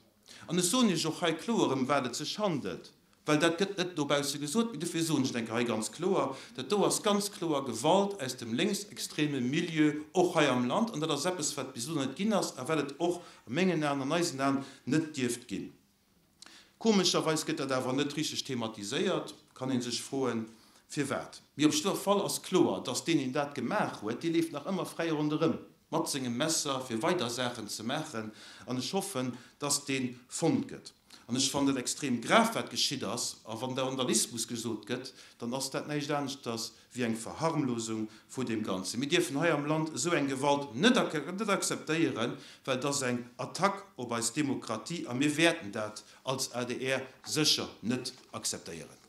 S3: An ech soen Iech och hei kloer, ëm wat et sech handelt. Well dat gëtt net no bausse gesot, mee dofir soen ech et eng Kéier hei ganz kloer, Dat do ass ganz kloer Gewalt aus dem lénksextreme Milieu, och hei am Land. An dat ass eppes, wat bis elo net ginn ass a wat et och a mengen Aen, an eisen Aen net dierft ginn. Komescherweis gëtt dat awer net richteg thematiséiert. Kann ee sech froen, firwat. Mee op jiddwer Fall ass kloer, dass deen, deen dat gemaach huet, dee leeft nach ëmmer fräi ronderëm mat sengem Messer, fir weider Saachen ze maachen. An ech hoffen, dass dee fonnt gëtt. An ech fannen et extrem grav, wat geschitt ass. A wann da Vandalismus gesot gëtt, dann ass dat näischt aneschters wéi eng Verharmlosung vu deem Ganzen. Mir dierfen hei am Land esou eng Gewalt net akzeptéieren, well et ass eng Attack op eis Demokratie a mir wäerten dat als adr sécher net akzeptéieren.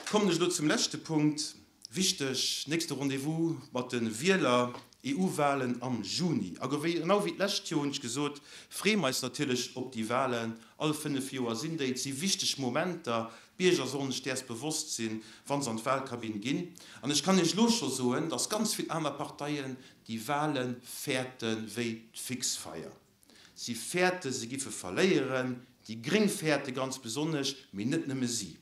S3: Kommen ech elo zum leschte Punkt. Wichteg nächste Rendez-vous mat de Wieler, EU-Walen am Juni. A genau wéi d'lescht Joer hunn ech gesot, freeë mer eis natierlech op déi Walen. All 5 Joer sinn déi. Et si wichteg Momenter. D'Bierger sollen sech däers bewosst sinn, wa se an d'Walkabinn ginn. An ech kann Iech elo scho soen, datt ganz vill aner Parteien déi Wale fäerte wéi d'Fixfeier. Si fäerte se giffe verléieren. Déi Gréng fäerte ganz besonnesch, mee net nëmme si.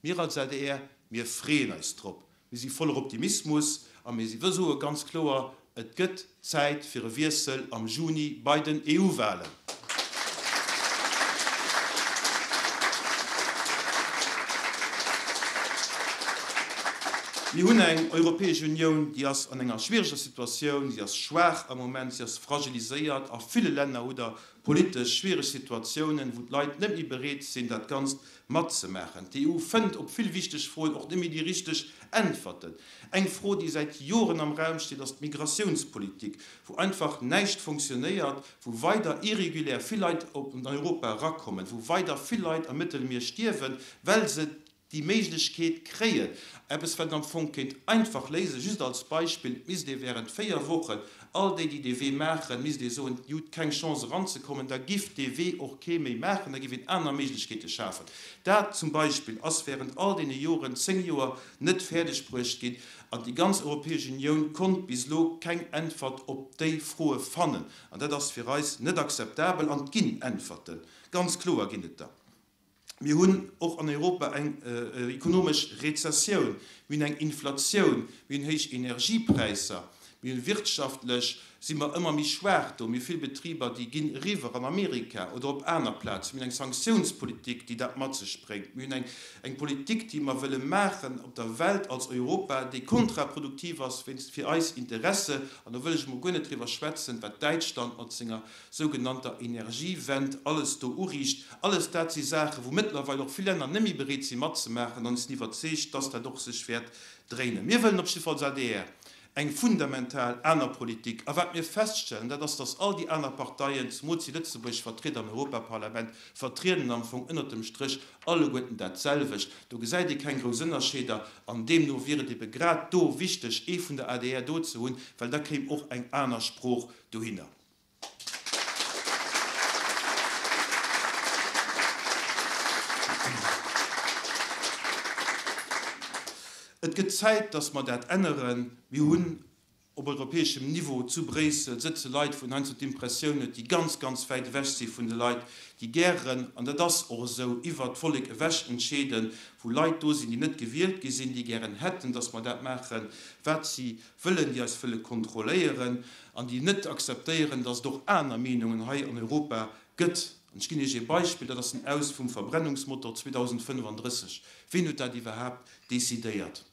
S3: Mir als adr, mir freeën eis drop. Mir si voller Optimismus a mir soe ganz kloer, Et gëtt Zäit fir e Wiessel am Juni bei den EU-Walen. Mir hunn eng Europäesch Unioun, déi ass an enger schwiereger Situatioun, si ass schwaach am Moment, si ass fragiliséiert. A ville Länner hutt Der politesch schwiereg Situatiounen, wou d'Leit net méi bereet sinn, dat Ganzt matzemaachen. D'EU fënnt op vill wichteg Froen och net méi déi richteg Äntwerten. Eng Fro, déi säit Joren am Raum steet, ass d'Migratiounspolitik, wou einfach näischt fonctionnéiert, wou weider irregulär vill Leit an Europa erakommen, wou weider vill Leit am Mëttelmier stierwen, well se déi Méiglechkeet kréien, eppes wat een am Fong kéint einfach léisen, just als Beispill, et misst ee während 4 Wochen all déi, déi dee Wee maachen, misst ee soen, Dir hutt keng Chance eranzekommen, da giff dee Wee och kee méi maachen, da giff een aner Méiglechkeete schafen. Dat zum Beispill ass während all deene Joren, 10 Joer, net fäerdeg bruecht ginn an déi ganz Europäesch Unioun konnt bis elo keng Äntwert op déi Froe fannen. An dat ass fir eis net akzeptabel. An et ginn Äntwerten, ganz kloer ginn et der. Mir hunn och an Europa eng ekonomesch Rezessioun, mir hunn eng Inflatioun, mir hunn héich Energiepräisser, mir hunn wirtschaftlech si mer ëmmer méi schwaach do, mir hu vill Betriber, déi ginn eriwwer an Amerika oder op aner Plazen, mir hunn eng Sanktiounspolitik, déi dat mat sech bréngt, mir hunn eng eng Politik, déi mer wëlle maachen op der Welt als Europa, déi kontraproduktiv ass wéinst fir eis Interesse, an do wëll ech emol guer net driwwer schwätzen, wat Däitschland mat senger sougenannter Energiewend alles do uriicht. Alles dat si Saachen, wou mëttlerweil och vill Länner net méi bereet si matzemaachen, an ech sinn iwwerzeegt, dass dat och sech wäert dréinen. Mir wëllen op jiddefalls adr eng fundamental aner Politik. A wat mir feststellen, dat ass, dass all déi aner Parteien, zemools déi Lëtzebuerg vertrieden am Europaparlament, vertrieden am Fong ënnert dem Stréch alleguerten dat selwecht. Do gesäit ee keng grouss Ënnerscheeder an deemno wier et ebe grad do wichteg, ee vun der adr do ze hunn, well da kéim och eng aner Sprooch dohinner. Et gëtt Zäit, datt mer dat änneren. Mir hunn op europäeschem Niveau zu Bréissel sëtze Leit, wou een heiansdo d'Impressioun huet, déi ganz, ganz wäit ewech si vun de Leit, déi gären, an dat ass och esou, iwwert d'Vollek ewech entscheeden, wou Leit do sinn, déi net gewielt gi sinn, déi gären hätten, datt mer dat maachen, wat si wëllen, déi eis wëlle kontrolléieren an déi net akzeptéieren, dass et och aner Meenungen hei an Europa gëtt. An ech ginn Iech ee Beispill, dat ass den Aus vum Verbrennungsmotor 2035. Ween huet dat iwwerhaapt decidéiert?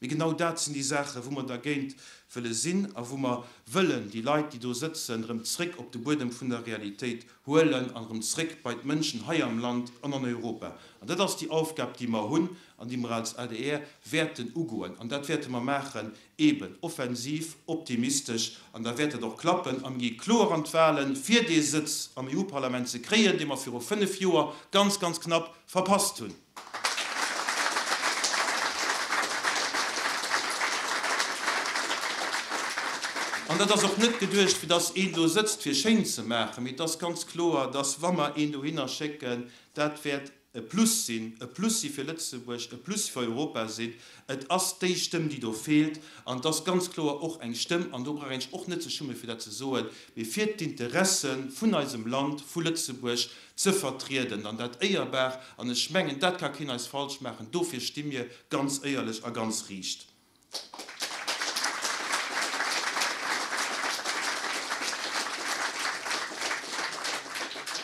S3: Mee genau dat sinn déi Saachen, wou mer dergéint wëlle sinn a wou mer wëllen déi Leit, déi do sëtzen, erëm zréck op de Buedem vun der Realitéit huelen an erëm zréck bei d'Mënschen hei am Land an an Europa. An dat ass déi Aufgab, déi mer hunn an déi mer als adr wäerten ugoen. An dat wäerte mer maachen, eeben offensiv, optimistesch, an da wäert dat och klappen. A mir gi kloer an d'Wahlen, fir dee Sëtz am EU-Parlament ze kréien, dee mer viru fënnf Joer ganz, ganz knapp verpasst hunn. An dat ass och net geduecht, fir dass een do sëtzt, fir schéin ze maachen, mee et ass ganz kloer, dass, wa mer een dohinner schécken, dat wäert. E Plus sinn, e Plus si fir Lëtzebuerg, e Plus fir Europa sinn. Et ass déi Stëmm, déi do feelt. An et ass ganz kloer och eng Stëmm, an do brauch een sech och net ze schummen, fir dat ze soen, mee fir d'Interesse vun eisem Land, vu Lëtzebuerg ze vertrieden, an dat éierbar. An ech mengen, dat ka keen eis falsch maachen. Dofir sti mir ganz éierlech a ganz riicht.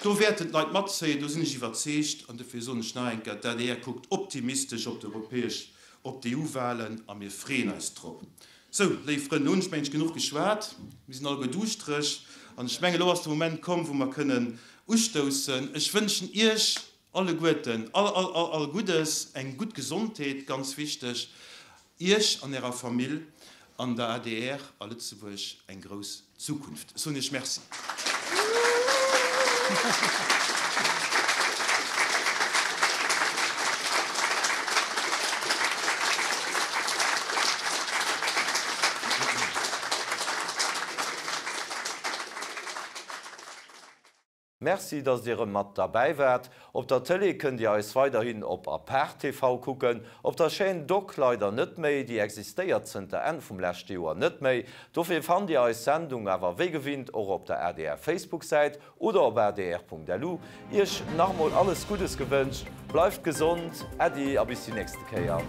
S3: Do wäerten d'Leit matzéien, do sinn ech iwwerzeegt. An dofir soen ech nach eng Kéier, d'ADR kuckt optimistesch op d'europäesch, op d'EU-Wahlen a mir freeën eis drop. Sou, léif Frënn, elo hunn ech mengen ech genuch geschwat. Mir sinn alleguer duuschtereg an ech mengen, elo ass de Moment komm, wou mer kënnen ustoussen. Ech wënschen Iech alleguerten all, all, all, all Guddes, eng gutt Gesondheet, ganz wichteg, Iech an Ärer Famill an der adr a Lëtzebuerg eng grouss Zukunft. Ech soen Iech Merci.
S1: Merci dass dir erëm mat derbäi waart. Op der Tëlee kënnt dir eis weiderhin op Apart TV kucken, op der Chaîne Doc leider net méi, déi existéiert zënter Enn vum leschte Joer net méi. Dofir fannt dir eis Sendung awer wéi gewinnt och op der adr Facebook Säit oder op adr.lu. Iech nach emol alles Guddes gewënscht, bleift gesond, Äddi a bis déi nächste Kéier.